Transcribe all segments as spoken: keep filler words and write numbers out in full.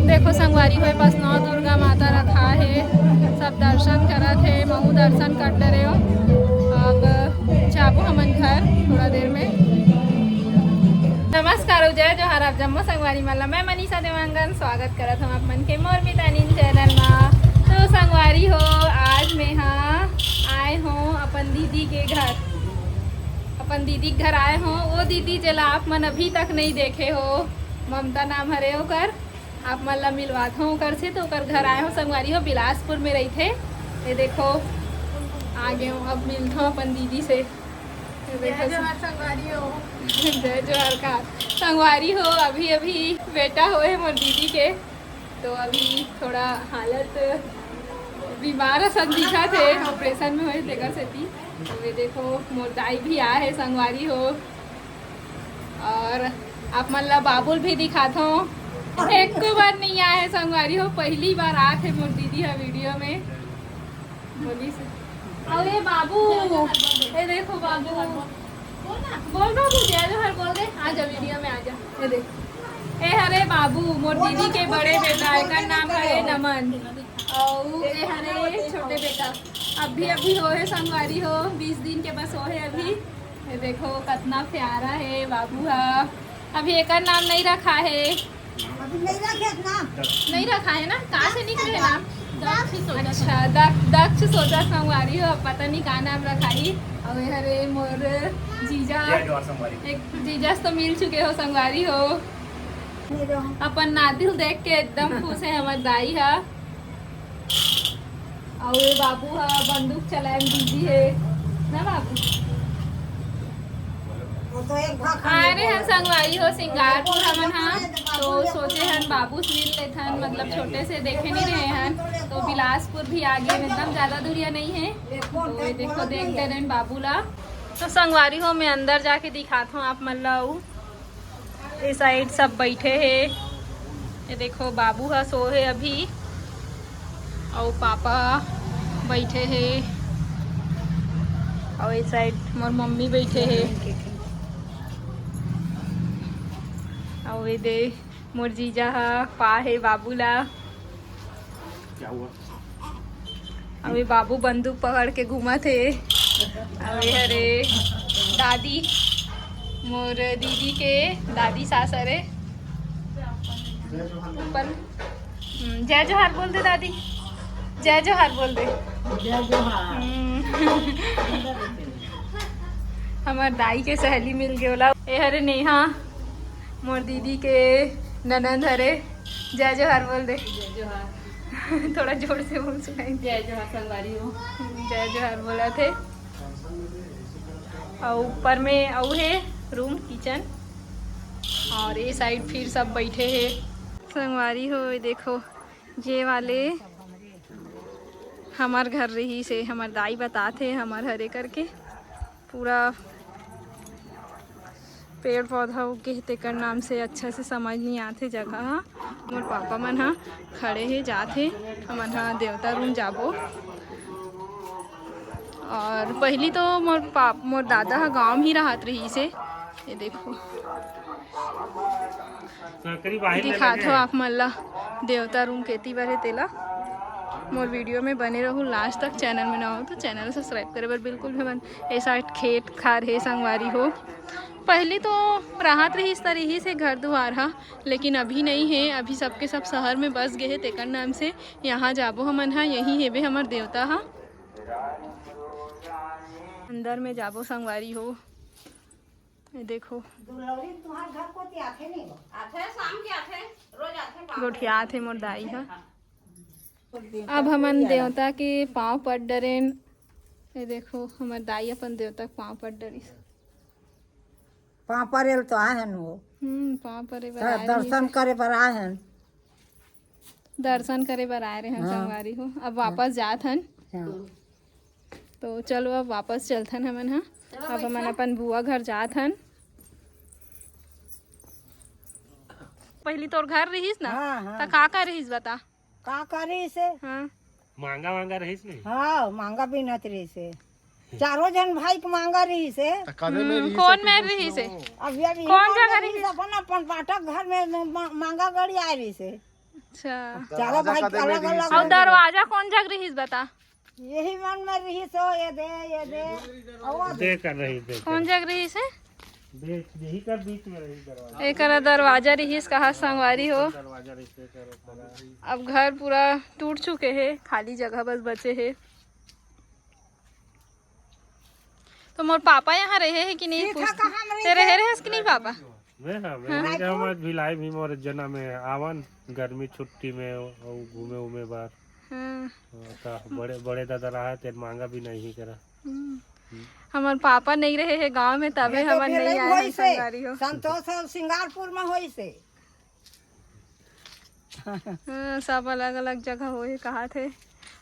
देखो संगवारी हो, ए पास नौ दुर्गा माता रखा हे, सब दर्शन करत हे, महू दर्शन कर डरे हो। अब जाबो हमन घर थोड़ा देर में। नमस्कार अउ जय जोहार आप जम्मो संगवारी मन ला। मैं मनीषा देवांगन स्वागत करत हूँ आप मन के मोर मितानिन चैनल मा। तो संगवारी हो, आज मैं हा आए हूँ अपन दीदी के घर, अपन दीदी के घर आए हूँ। वो दीदी जेला आप मन अभी तक नहीं देखे हो, ममता नाम हरे ओकर। आप मन ला मिलवात हूँ ओकर से। तो ओकर घर आए हूँ संगवारी हो, बिलासपुर में रहिथे। ये देखो, आ गए हूँ, अब मिलत हूँ अपन दीदी से। ये देखो जय जोहार संगवारी हो। जय जोहार का संगवारी हो, अभी अभी बेटा होए हे मोर दीदी के, तो अभी थोड़ा हालत बीमार असन दिखत हे, ऑपरेशन में होए तेकर सेती। तो ये देखो मोर दाई भी आए हे संगवारी हो, और आप मन ला बाबू ल भी दिखात हूँ। एको बार नहीं आए हे संगवारी हो, पहली बार आत हे मोर दीदी हा वीडियो में। बोली से। अउ ये बाबू, ये देखो बाबू, बोल बाबू, जय जोहार बोल दे, आ जा वीडियो में आ जा। ये देख, ए हरे बाबू, मोर दीदी के बड़े बेटा, एकर नाम हरे नमन, अउ ए हरे छोटे बेटा। अभी अभी होए हे संगवारी हो, बीस दिन के बस होए हे अभी। ये देखो कतना प्यारा हे बाबू हा। अभी एकर नाम नहीं रखा हे। अभी नहीं रखे नाम। नहीं रखा हे ना, कहाँ से निकले हे नाम? दक्ष सोचा। अच्छा, दक्ष, दक्ष सोचा संगवारी हो, अब पता नहीं का नाम रखाही। अउ ये हरे मोर जीजा, जय जोहार संगवारी। एक जीजा से तो मिल चुके हो संगवारी हो। अपन नाती ल देख के एकदम खुश हे हमर दाई हा। अउ ये बाबू हा बंदूक चलाए में बिजी हे ना बाबू। वो तो एक भाग आ रहे हन संगवारी हो सिंगारपुर हमन हा, तो सोचे हन बाबू से मिल लेथन, मतलब छोटे से देखे नहीं रहे हन, तो बिलासपुर भी आ गए, एकदम ज्यादा दूरिया नहीं है। तो ये देखो देख दे रहे बाबू ला। तो संगवारी हो मैं अंदर जाके दिखात हूँ आप मन ला। अउ ए साइड सब बैठे हे। ये देखो बाबू हा सो हे अभी, अउ पापा बैठे हे, अउ ए साइड मोर मम्मी बैठे हे, अउ ये दे मोर जीजा हा पा हे बाबू ला। क्या हुआ? अभी बाबू बंदूक पकड़ के घूमत हे। अभी हरे दादी, मोर दीदी के दादी सास हरे। अपन, हम्म, जय जोहार बोल दे दादी, जय जोहार बोल दे। जय जोहार। हम्म। हमर दाई के सहेली मिल गे ओला। ए हरे नेहा, मोर दीदी के ननंद हरे। जय जोहार बोल दे। जय जोहार। थोड़ा जोर से बोल सुनाई। जय जोहार संगवारी हो। जय जोहार बोलत हे। अउ ऊपर में अउ हे रूम, किचन, अउ ए साइड फिर सब बैठे हे। संगवारी हो, ये देखो, ये वाले हमर घर रहिस हे, हमर दाई बतात हे हमर हरे करके। पूरा पेड़ पौधा उगे हे, तेकर नाम से अच्छा से समझ नहीं आथे जगह ह। मोर पापा मन ह खड़े हे, जात हे, हमन ह देवता रूम जाबो। अउ पहली तो मोर पाप, मोर दादा ह गांव में ही रहत रहिस हे। ये देखो, दिखात हो आप मन ला देवता रूम केती बर हे तेला। मोर वीडियो में बने रहू लास्ट तक। चैनल में नवा हो तो चैनल सब्सक्राइब करे बर बिल्कुल भी मन। ऐसा खेत खार हे संगवारी हो। पहली तो राहत रहिस त रहिस हे घर दुआर हा, लेकिन अभी नहीं हे। अभी सबके सब शहर में बस गए हे, तेकर नाम से यहाँ जाबो हमन हा। यही हेबे हमर देवता हा। अंदर में जाबो संगवारी हो। ये देखो, दुलौरी तुम्हार घर कोती आथे नहीं हो? आथे, शाम के आथे, रोज आथे, पाँच बजे। गोठियात हे मोर दाई हा। अब हमन देवता के पाँव पड़ डरेन। ये देखो, हमर दाई अपन देवता के पाँव पड़ डरिस। पाँव परेल तो आए हन वो। हम्म, पाँव परे बर आए रहिस। दर्शन करे बर आए हन। दर्शन करे बर आए रहे हन हाँ। संगवारी हो, अब वापस जात हन। हाँ। तो चलो, अब वापस चलथन हमन हा। अब हमन अपन बुआ घर जात हन। पहली तोर घर रहिस ना, हाँ, हाँ। त का का रहिस बता? का का रहिस हे? हाँ। मांगा वांगा रहिस नहीं? हाँ, मांगा बीनत रहिस हे। चारों झन भाई के मांगा रहिस हे। त कदे में हम्म, रहिस कौन हे, में कुछ रहिस हे? लो। अब ये कौन जगह रहिस? अपन, अपन पाठक घर में म-, म-, मांगा गड़ी आए रहिस हे। अच्छा। चारों भाई अलग अलग। और दरवाजा कौन जग रहिस बता? यही मन में रहिस हो, ये दे, ये दे। और दे कर रही, दे कर। कौन जग रहिस हे? बीच, यही कर बीच में रही दरवाजा। एकरा दरवाजा रहिस कहा संगवारी हो। दरवाजा रहिस, एकरा। अब घर पूरा टूट चुके हे, खाली जगह बस बचे हे। तो मोर पापा यहाँ रहे हे कि नहीं? पूछ, कहाँ में रहे थे? रहे रहेस कि नहीं पापा? मैं, हाँ, मैं हाँ। नहीं जाऊँ, आज भिलाई भी मोर जना में आवन, गर्मी छुट्टी में अउ घूमे उमे बार। हाँ। हाँ, का बड़े, बड़े दादा रहा, तेन मांगा भी नहीं करा। हम्म। हम्म। हमर पापा नहीं रहे हे गांव में, तबे हमन नहीं आए हन संगवारी हो। संतोष और सिंगारपुर में होइस हे। हाँ, सब अलग-अलग जगह होए कहाथे।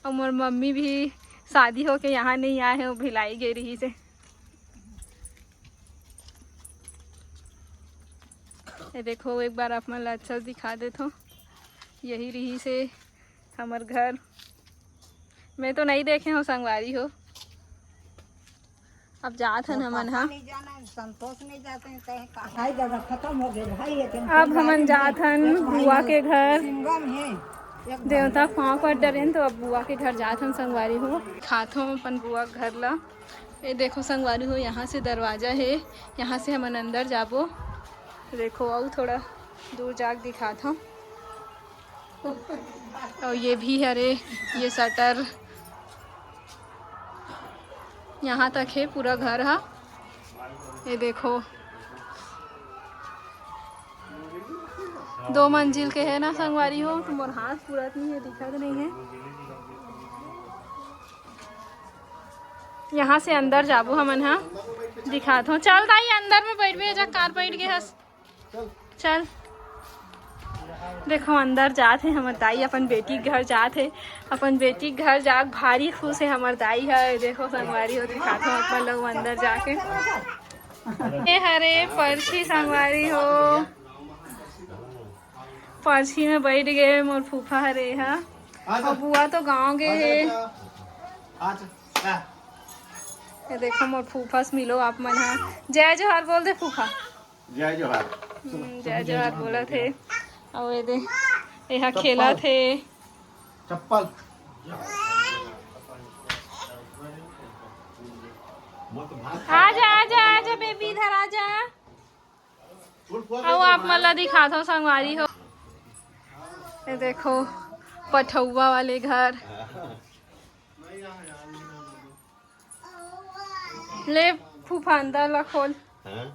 अउ मोर मम्मी भी शादी होके यहाँ नहीं आए हे, वो भिलाई गे रहिस हे। ये देखो, एक बार आप मन ला अच्छा से दिखा देथो, यही रहिस हे हमर घर। मैं तो नहीं देखे हूँ संगवारी हो। अब जात हन हमन हा। पापा नहीं जाना है, संतोष नहीं जाते हैं, कहीं का। भाई दादा खत्म हो गए, भाई ये तो अब हमन जात हन बुआ के घर। सिंगम है, एक देवता पाँव पड़ डरेन, तो अब बुआ के घर जात हन संगवारी हो। खात हूँ अपन बुआ के घर ला। ये देखो संगवारी हो, यहाँ से दरवाजा है, यहाँ से हमन अंदर जाबो। देखो, अउ थोड़ा दूर जाके दिखात हूँ। और ये भी हरे, ये शटर यहाँ तक है पूरा घर हा। ये देखो, दो मंजिल के है ना संगवारी हो, तो मोर हाथ पूरा नहीं है, दिखत नहीं है। यहाँ से अंदर जाबो हमन हा, दिखात हूँ। चल दाई, अंदर में बैठ भी जा, कार बैठ गए हस। चल। देखो, अंदर जात हे हमर दाई, अपन बेटी के घर जात हे। अपन बेटी के घर जाके भारी खुश हे हमर दाई ह। देखो संगवारी हो, दिखात हो अपन लोग अंदर जाके। ये हरे परछी संगवारी हो, परछी में बैठ गए मोर फूफा हरे हा। और बुआ तो गाँव गए हे। ये देखो मोर फूफा से मिलो आप मन हा। जय जोहार बोल दे फूफा। जय जोहार। हम्म, जय जोहार बोलत हे। अउ ये दे, एहा चप्पल। खेलत हे। चप्पल। आजा, आजा, आजा बेबी, इधर आजा। अउ आप मन ला दिखात हो संगवारी हो, ये देखो पठौवा वाले घर। ले फूफा अंदर ला खोल। हाँ?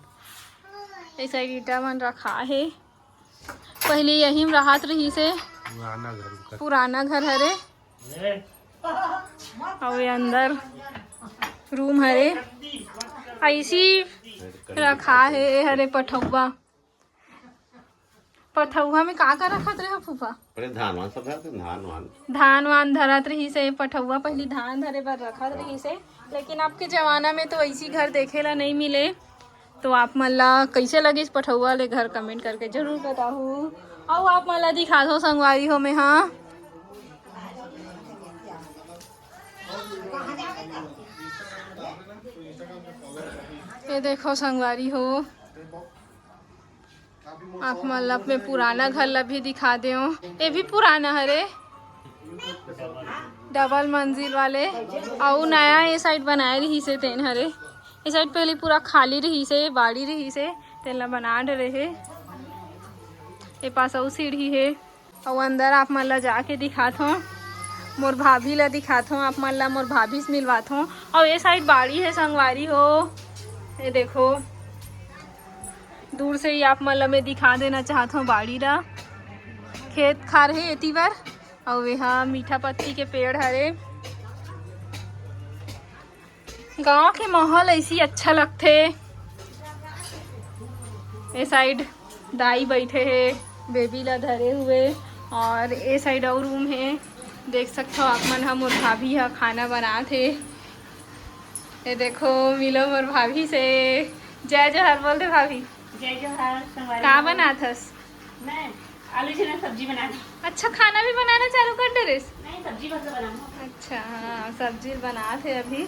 ऐसा ईटा मन रखा हे, पहले यही में रहत रहिस हे। पुराना घर उनका। पुराना घर हरे। अउ ये अंदर रूम हरे, ऐसी रखा हे। हरे पठौवा। पठौवा में का का रखत रहे हो फूफा? अरे धान वान सब धरते, धान वान। धान वान धरत रहिस हे पठौवा, पहली धान धरे बर रखत रहिस हे, लेकिन अब के जमाना में तो ऐसी घर देखे ला नहीं मिले। तो आप मन ला कैसे लगिस पठौवा ले घर, कमेंट करके जरूर बताहू। अउ आप मन ला दिखा दो संगवारी हो में, हाँ, ये देखो संगवारी हो, आप मन ला मैं पुराना घर ला भी दिखा देव। ये भी पुराना हरे, डबल मंजिल वाले। अउ नया ये साइड बनाए रहिस हे तेन हरे। ये साइड पहले पूरा खाली रहिस हे, बाड़ी रहिस हे, तेन ला बना डरे हे। ये पास अउ सीढ़ी हे। अउ अंदर आप मन ला जाके दिखात हों, मोर भाभी ला दिखात हों, आप मन ला मोर भाभी से मिलवात हों। अउ ये साइड बाड़ी हे संगवारी हो, ये देखो, दूर से ही आप मन ला मैं दिखा देना चाहत हों बाड़ी ला। खेत खार हे एती बर, अउ एहा मीठा पत्ती के पेड़ हरे। गांव के माहौल ऐसी अच्छा लगथे। ए साइड दाई बैठे हे बेबी ला धरे हुए, और ए साइड अउ रूम हे। देख सकथो आप मन ह, मोर भाभी ह खाना बनात हे। ये देखो, मिलो मोर भाभी से। जय जोहार बोल दे भाभी। जय जोहार, संगवारी का हो। बनात हस? मैं आलू चना सब्जी बना रही। अच्छा, खाना भी बनाना चालू कर डरेस? नहीं, सब्जी बस बनाऊँ। अच्छा, हाँ, सब्जी बनात हे अभी।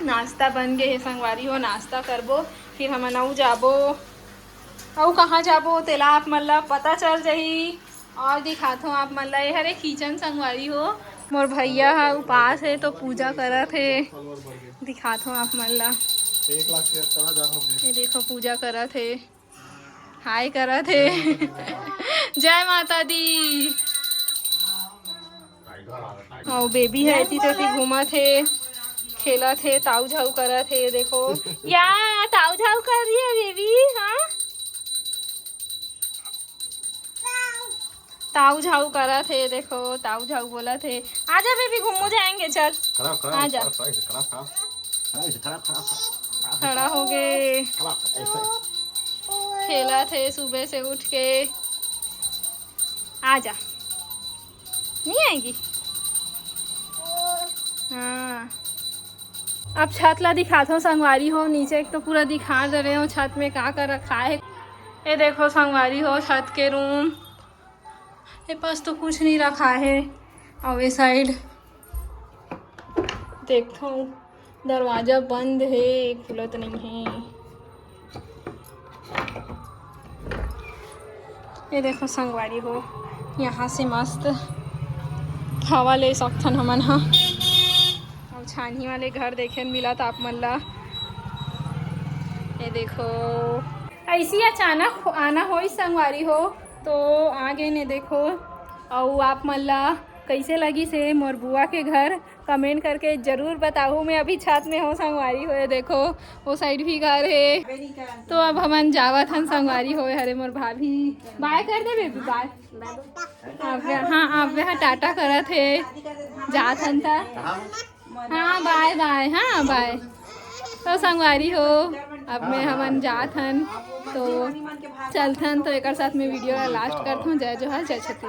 नाश्ता बन गए हे संगवारी हो, नाश्ता करबो, फिर हमन अउ जाबो। अउ कहाँ जाबो, तेला आप मन ला पता चल जाही। और दिखात हूँ आप मन ला, ये हरे किचन संगवारी हो। मोर भैया ह उपास हे तो पूजा करत हे। दिखात हूँ आप मन ला, ये देखो पूजा करत हे, हाय करत हे। जय माता दी। अउ बेबी ह एती तेती घूमत हे, खेलत हे, ताऊ झाऊ करत हे। ये देखो, या ताऊ झाऊ कर रही है बेबी। हाँ, ताऊ झाऊ करत हे। देखो, ताऊ झाऊ बोलत हे, आजा बेबी, घूमू जाएंगे, चल। खराब, खराब, आजा। खराब, खराब, खराब, खराब, खराब, खराब, खराब, खराब, खराब, खड़ा हो गए। खराब, ऐसे। खेलत हे सुबह से उठ के। आजा, नहीं आएगी। हाँ, अब छत ला दिखात हो संगवारी हो। नीचे एक तो पूरा दिखा दे रहे हो छत में का का रखा है। ये देखो संगवारी हो, छत के रूम, ये पास तो कुछ नहीं रखा है। और ये साइड देखो, दरवाजा बंद है, खुलत नहीं है। ये देखो संगवारी हो, यहाँ से मस्त हवा ले सकथन हमन ह। अब छानही वाले घर देखे ल मिलत आप मन ला। ये देखो, ऐसी अचानक हो-, आना होई संगवारी हो, तो आ गए ने। देखो, अउ आप मन ला कैसे लगी से मोर बुआ के घर, कमेंट करके जरूर बताहू। मैं अभी छत में हूँ संगवारी हो, ये देखो, वो साइड भी घर है। तो अब हमन जावत हन संगवारी हो। हरे मोर भाभी, बाय कर दे बेबी, बाय। अब हाँ, अब यहाँ टाटा करत हे, जात हन ता। हाँ, बाय बाय। हाँ, बाय। तो संगवारी हो, अब मैं हमन जात हन, तो चलथन। तो एकर साथ में वीडियो ला लास्ट करथन। जय जोहार, जय छत्तीसगढ़।